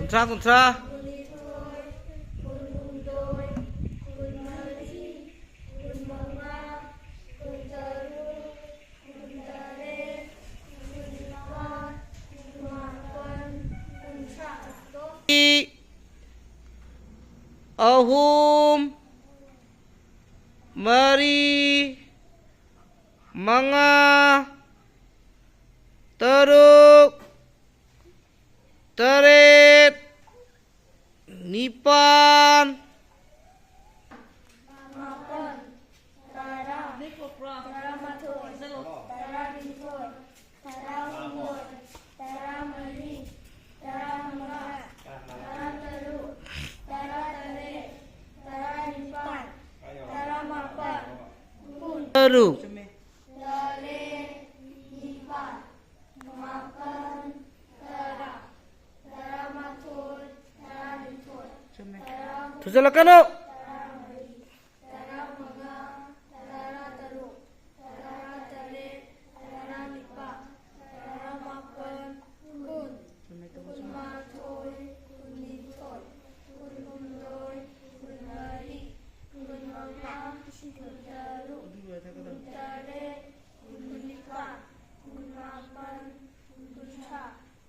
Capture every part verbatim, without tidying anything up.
ꯀꯨꯟꯊ꯭ꯔꯥ, ꯀꯨꯟꯊ꯭ꯔꯥ꯫ ꯑꯍꯨꯝ, ꯃꯔꯤ, ꯃꯉꯥ, ꯇꯔꯨꯛ, ꯇꯔꯦꯠ, ꯅꯤꯄꯥꯟ꯫ ꯃꯥꯄꯟ, ꯇꯔꯥ, ꯇꯔꯥꯃꯥꯊꯣꯏ, ꯇꯔꯥꯅꯤꯊꯣꯏ, ꯇꯔꯥꯍꯨꯝꯗꯣꯏ, ꯇꯔꯥꯃꯔꯤ, ꯇꯔꯥꯃꯉꯥ, ꯇꯔꯥꯇꯔꯨꯛ, ꯇꯔꯥꯇꯔꯦꯠ, ꯇꯔꯥꯅꯤꯄꯥꯟ, ꯇꯔꯥꯃꯥꯄꯟ, ꯀꯨꯟ꯫ ꯇꯔꯨꯛ꯫ ꯇꯔꯦꯠ, ꯅꯤꯄꯥꯟ, ꯃꯥꯄꯟ, ꯇꯔꯥ, ꯇꯔꯥꯃꯥꯊꯣꯏ, ꯇꯔꯥꯅꯤꯊꯣꯏ, ꯆꯨꯝꯃꯦ꯫ ꯇꯔꯥꯍꯨꯝꯗꯣꯏ, ꯊꯨꯖꯜꯂꯛꯀꯅꯨ꯫ ꯇꯔꯥꯃꯔꯤ, ꯇꯔꯥꯃꯉꯥ, ꯇꯔꯥꯇꯔꯨꯛ, ꯇꯔꯥꯇꯔꯦꯠ, ꯇꯔꯥꯅꯤꯄꯥꯟ, ꯇꯔꯥꯃꯥꯄꯟ, ꯀꯨꯟ, ꯆꯨꯝꯃꯦ, ꯇꯧꯕ ꯆꯨꯝꯃꯦ꯫ ꯀꯨꯟꯃꯥꯊꯣꯏ, ꯀꯨꯟꯅꯤꯊꯣꯏ, ꯀꯨꯟꯍꯨꯝꯗꯣꯏ, ꯀꯨꯟꯃꯔꯤ, ꯀꯨꯟꯃꯉꯥ, ꯀꯨꯟꯇꯔꯨꯛ, ꯑꯗꯨ ꯂꯣꯏꯔ ꯊꯥꯒꯗꯕꯅꯤ꯫ ꯀꯨꯟꯇꯔꯦꯠ, ꯀꯨꯟꯅꯤꯄꯥꯟ, ꯀꯨꯟꯃꯥꯄꯟ, ꯀꯨꯟꯊ꯭ꯔꯥ,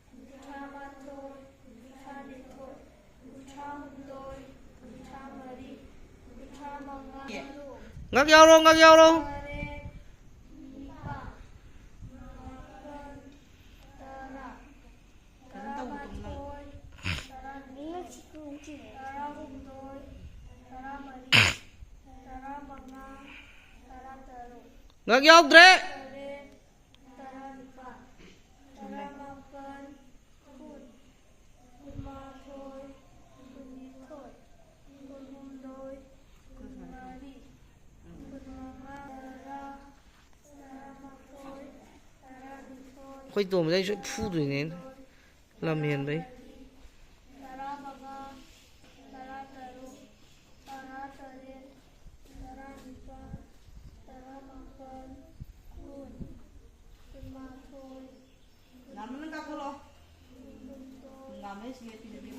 ꯀꯨꯟꯊ꯭ꯔꯥꯃꯥꯊꯣꯏ, ꯀꯨꯟꯊ꯭ꯔꯥꯅꯤꯊꯣꯏ, ꯀꯨꯟꯊ꯭ꯔꯥꯍꯨꯝꯗꯣꯏ, ꯀꯨꯟꯊ꯭ꯔꯥꯃꯔꯤ, ꯀꯨꯟꯊ꯭ꯔꯥꯃꯉꯥ, ꯉꯥꯛ ꯌꯥꯎꯔꯣ, ꯉꯥꯛ ꯌꯥꯎꯔꯣ꯫ ꯇꯔꯦꯠ, ꯅꯤꯄꯥꯟ, ꯃꯥꯄꯟ, ꯇꯔꯥ, ꯇꯔꯥꯃꯥꯊꯣꯏ, ꯇꯔꯥꯅꯤꯊꯣꯏ, ꯇꯔꯥꯍꯨꯝꯗꯣꯏ, ꯇꯔꯥꯃꯔꯤ, ꯇꯔꯥꯃꯉꯥ, ꯇꯔꯥꯇꯔꯨꯛ, ꯉꯥꯛ ꯌꯥꯎꯗ꯭ꯔꯦ꯫ ꯇꯔꯦꯠ, ꯇꯔꯥꯅꯤꯄꯥꯟ, ꯇꯔꯥꯃꯥꯄꯟ, ꯀꯨꯟ, ꯀꯨꯟꯃꯥꯊꯣꯏ, ꯀꯨꯟꯅꯤꯊꯣꯏ, ꯀꯨꯟꯍꯨꯝꯗꯣꯏ, ꯀꯨꯟꯃꯔꯤ, ꯀꯨꯟꯃꯉꯥ, ꯇꯔꯥ, ꯇꯔꯥꯃꯥꯊꯣꯏ, ꯇꯔꯥꯅꯤꯊꯣꯏ, ꯑꯩꯈꯣꯏ ꯇꯣꯝꯕꯗ ꯑꯩ ꯁꯣꯏ ꯐꯨꯗꯣꯏꯅꯦ, ꯂꯝ ꯍꯦꯟꯕꯩ꯫ ꯇꯔꯥꯃꯉꯥ, ꯇꯔꯥꯇꯔꯨꯛ, ꯇꯔꯥꯇꯔꯦꯠ, ꯇꯔꯥꯅꯤꯄꯥꯜ, ꯇꯔꯥꯃꯥꯄꯜ, ꯀꯨꯟ, ꯀꯨꯟꯃꯥꯊꯣꯏ, ꯉꯥꯃ ꯅꯪ ꯀꯥꯈꯠꯂꯣ꯫ ꯉꯥꯃ ꯁꯤ ꯂꯦꯞꯄꯤꯔꯒꯦ꯫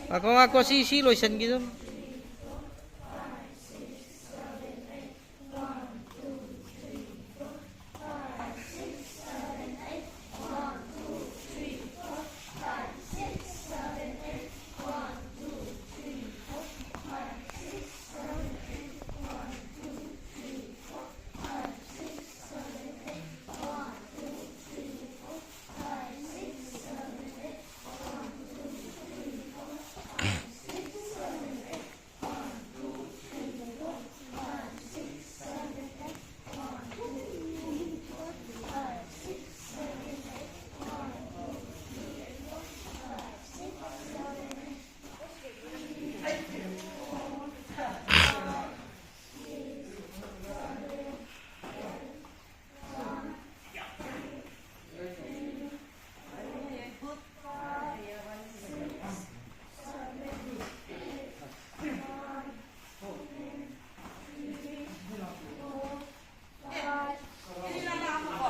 ꯉꯥꯏꯈꯣ, ꯉꯥꯏꯈꯣ, ꯁꯤ, ꯁꯤ ꯂꯣꯏꯁꯤꯟꯈꯤꯗꯨꯝ꯫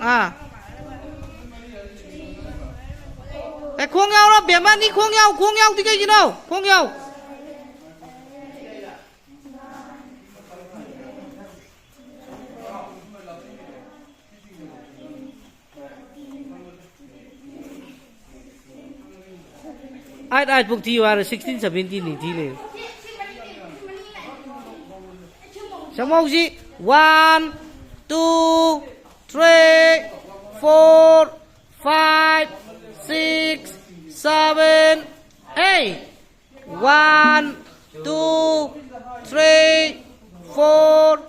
ꯑꯥ꯫ ꯑꯦ, ꯈꯣꯡ ꯌꯥꯎꯔꯣ, ꯕꯦꯝꯃꯅꯤ, ꯈꯣꯡ ꯌꯥꯎ, ꯈꯣꯡ ꯌꯥꯎꯗꯤ ꯀꯩꯒꯤꯅꯣ? ꯈꯣꯡ ꯌꯥꯎ꯫ ꯑꯥꯏꯠ, ꯑꯥꯏꯠ ꯄꯨꯛ ꯊꯤꯌꯨ ꯍꯥꯏꯔ ꯁꯤꯛꯁꯇꯤꯟ ꯁꯚꯦꯟꯇꯤꯟ ꯅꯤ ꯊꯤ ꯂꯩ꯫ ꯁꯃꯧꯁꯤ one, two, three, four, five, six, seven, eight. One, two, three, four,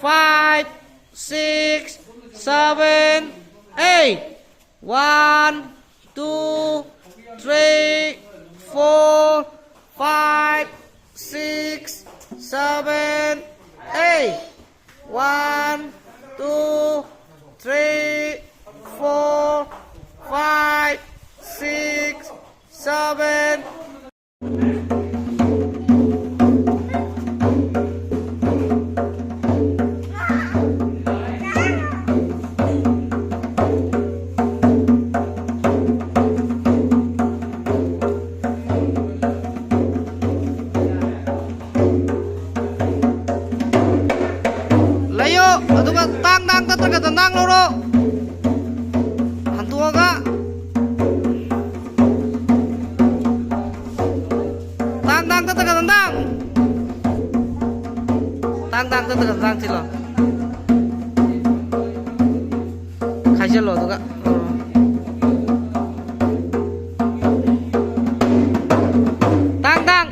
five, six, seven, eight. One, two, three, four, five, six, seven, eight. One, two, three, four, five, six, seven, ꯈꯛꯇ ꯈꯛꯇ ꯊꯤꯜꯂꯣ꯫ ꯈꯥꯏꯖꯜꯂꯣ ꯑꯗꯨꯒ꯫ ꯎꯝ꯫ ꯇꯥꯡ ꯇꯥꯡ꯫